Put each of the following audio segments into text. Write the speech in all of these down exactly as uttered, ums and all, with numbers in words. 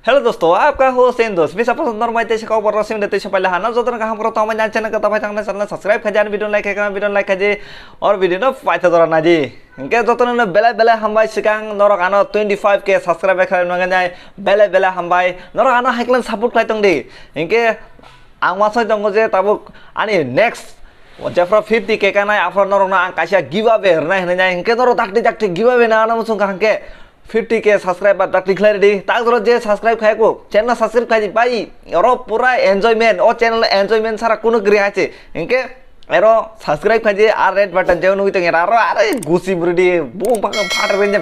Hello dosto, aapka host Hussein dost. Bisa pasand normal tei se khobor rosing de tei se paila hana jotono kaham koro tongmani ang channel kata pai thangnai channel subscribe khaji ani video like khaji video like khaji or video no paitha dora naji. Hingke jotono no belai belai hambai sikang norok ano twenty five K subscribe khlai nangani belai belai hambai norok ano haiklan support khlai tongdi. Hingke ang masai tongo je tabuk ani next jephra fifty K kanai aphra norok no ang kaisa giveaway rwnai hinwi nai hingke norok dakti dakti giveaway na ano muchung kaham khe fifty K subscriber dakti khlai redi. Tak jora je subscribe khai ko, channel subscribe khai di bai. Oro pura enjoyment, o channel enjoyment sara kuno gri hache. Hingke ero subscribe khai di, ar red button je nugui tong era aro are gusi bridi bung baka phat redi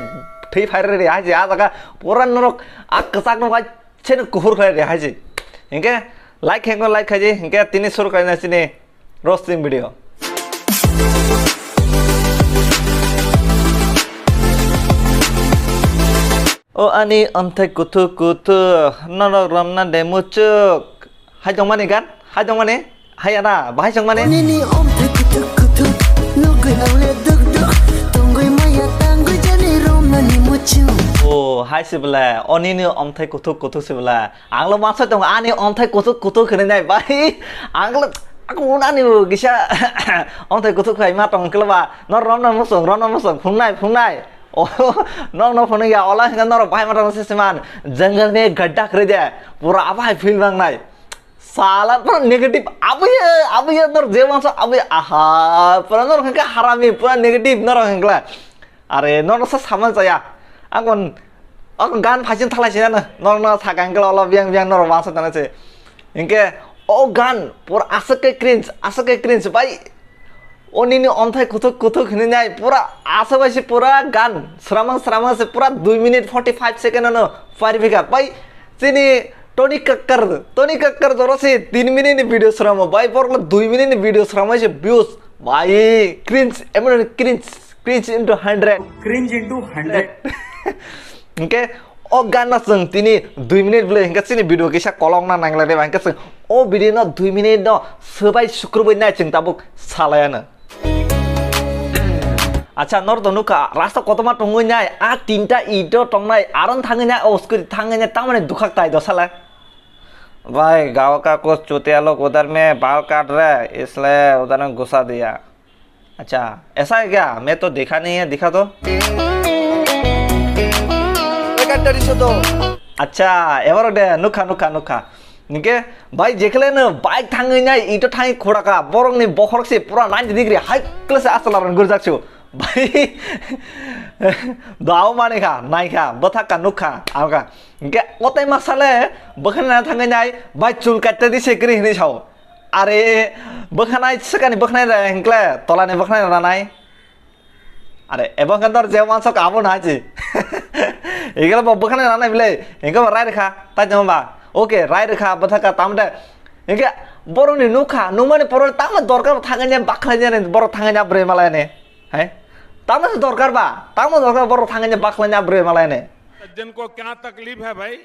thei phai redi hache a jaga pura norok a kwchak no bai chen kuhur khlai redi hache. Hingke like hengko like khai di, hingke tini sur khai na sini. Roasting video. O ani amthai kuthuk kuthuk, norok romna de muchuk. Hai tongmani gan? Hai tongmani? Hai ana, bahai tongmani? Nini omthai kuthuk kuthuk, nugui ang le duk duk, tongui maya tangui jani romna ni muchuk. O, hai sibla, o nini omthai kuthuk kuthuk sibla. Ang lo masa tong ani omthai kuthuk kuthuk hinwi nai bai. Ang lo aku unani bo kisa omthai kuthuk khai ma tong kle ba. Nor romna musung, romna musung, phungnai, phungnai. Oh, nor no phunung ya ola hinga nor bai ma tong se man. Jungle me gadda kre de. Pura abai feel bang nai. Sala pura negative abai abai nor je masa abai aha. Pura nor hinga harami pura negative nor hinga. Are norok sa saman chaya. Ang kon ang gan phaisin thalai sinana norok no sakang kela ola biang biang norok wansa tana se. Hingke o gan pura aswk ke cringe, aswk ke cringe bai. O nini omthai kuthuk kuthuk hinwi nai pura aswk bai se pura gan sramang sramang se pura dui minute forty five second ano pari phika bai. Chini Tony Kakkar, Tony Kakkar jora se tin minute ni video sramo bai borok dui minute ni video sramo se views bai cringe emon cringe. Cringe into hundred. Cringe into hundred. Hingke o gan no chwng tini dui minute bwlai hingke chini video kisa kolok na nangla de hingke chwng o video no dui minute no swbai sukrubui nai chwng tabuk salai ano. Acha nor to nukha rasta kotoma tongwi nai a tinta ito tongnai aron thangwi nai o scooty thangwi nai tamani dukhak tai do sala. भाई गाँव का कुछ चूतिया लोग उधर में बाल काट रहा है, इसलिए उधर में घुसा दिया। अच्छा, ऐसा है क्या? मैं तो देखा नहीं है, दिखा तो। Acha, ebaro de nukha nukha nukha. Nike bai jekhle no bike thangwi nai ito thangwi khoraka borok ni bokhorok se pura ninety degree high class asala ron gurjak su. Bai dao mani kha nai kha bwthak ka nukha alka. Nike otai masale bwkhana thangwi nai bai chul katta di se kri hinwi sao. Are bwkhanai swkani bwkhanai ra hinkle tolani bwkhanai ranai. Are ebo khe dor je wansok abo na ji. Igel bo bwkhanai ranai bile. Igel bo rai rikha tai joma ba. Oke rai rikha bwthaka tamde. Igel boroni nukha nungmani porol tamo dorkar thangani bakhlai jani borok thangani abre malai ne. Hai. Tamo dorkar ba. Tamo dorkar borok thangani bakhlai abre malai ne. जिनको क्या तकलीफ है भाई?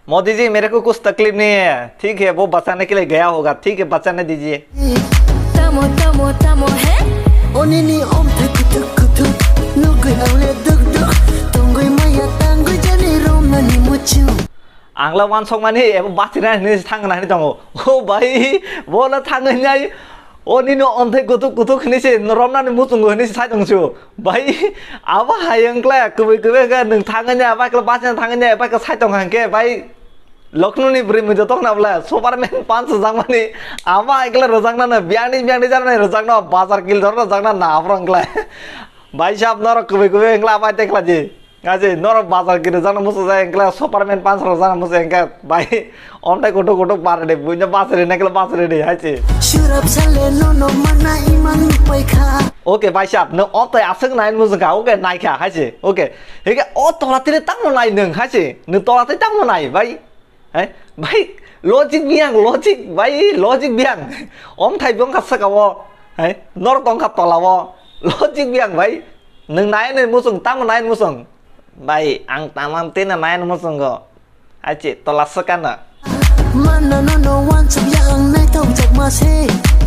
मोदी जी, मेरे को कुछ तकलीफ नहीं है, ठीक है, वो बचाने के लिए गया होगा, ठीक है, बचाने दीजिए। Tamo tamo tamo he. Onini omthai kuthuk kuthuk. Nugui ang le duk duk. Tongui maya tangui jani romnani muchu. Ang la wansok mani ebo bachina hinwi thangna hinwi tongo. O bai, bo la thangwi nai. O nini omthai kuthuk kuthuk hinwi se romnani muchungo hinwi se sai tongsu. Bai, abo hai wngkla kubui kubui khe nwng thangwi nai bai khe bachina thangwi nai bai khe sai tong hangkhe bai. Loknoni bwrwi mui joto khna bwle Superman punch rwjakmani abo hai khe rwjaknano biyangni biyangni janani rwjakno bazar kil jora rwjakna na aphro wngkla. Bai sab norok kubui kubui wngkla bai tekla ji. Aje norok bazar kil rwjakna muchung jai wngkla Superman punch rwjakna muchung wngkha bai omthai kuthuk kuthuk bar de buino bazar rwna khe bazar de hai se. Surap sale nono mana imang paikha. Oke bai sab no omthai aswk nai muchung kha oke nai kha hai se oke. Hingke o tola tini tamo nai nwng hai se, nwng tola tini tamo nai bai? Hai, bai, logic biyang, logic, bai, logic biyang. Omthai biyang kha saka o, hai, nor tong kha tola o, logic biyang bai. Nwng nai nai muchung, tamo nai muchung? Bai, ang tamam tini nai muchungo. Hai se, tola saka na. Mana nono wansuk ya ang naithok jak ma se.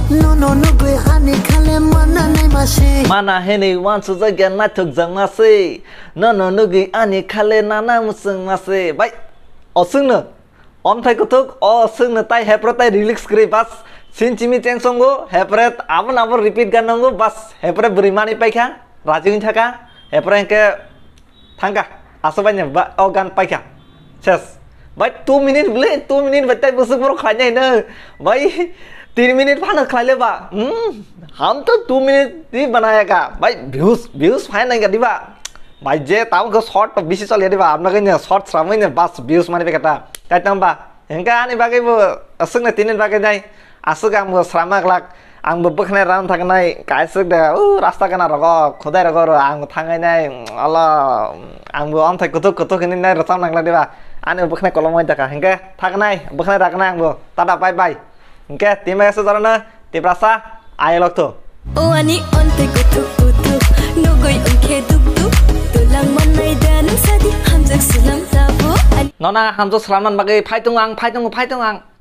Nono nugui ani khale mana nai ma se. Mana hini wansuk jak ya naithok jak ma se. Nono nugui ani khale nana muchung ma se. Bai, o sung no. Omthai kuthuk o swkno tai hepre tai relax kwrwi bas sin chimi cheng songo hepre abo nabo repeat gan nango bas hepre bwrwi mani paikha raji wng thaka hepre hwnkhe thangkha aswk bai ba o gan paikha ses bai two minute bwle two minute bai tai bwswk borok khlainai no bai tin minute phano khlaile ba hmm ham to two minute di banaya ka bai views views phai nai ga diba bai je tamo khe short bisi choliya diba amna khe short sramwi ne bas views mani paikha ta tai tamba Hingke ani bagwi bo aswkno tini bagwi nai aswk ang bo srama glak ang bo bwkhnai ran thaknai kaiswk de o rasta gana rogo khudai rogo ro ang thangai nai olo ang bo amthai kutuk kutuk hini nai rwchap nangla diba ani bo bwkhnai kolom oi dakha hingke thaknai bwkhnai raknai ang bo tata bye bye hingke tini bagwi aswk jorano Tiprasa ayolok thu. O ani onte kutuk kutuk, nogoi ongkhe duk duk, tulang manai da nung sadi hamjak sulam tabo. Ani Nona hamjak sulam man bagwi phai tongo ang, phai tongo, phai tongo ang.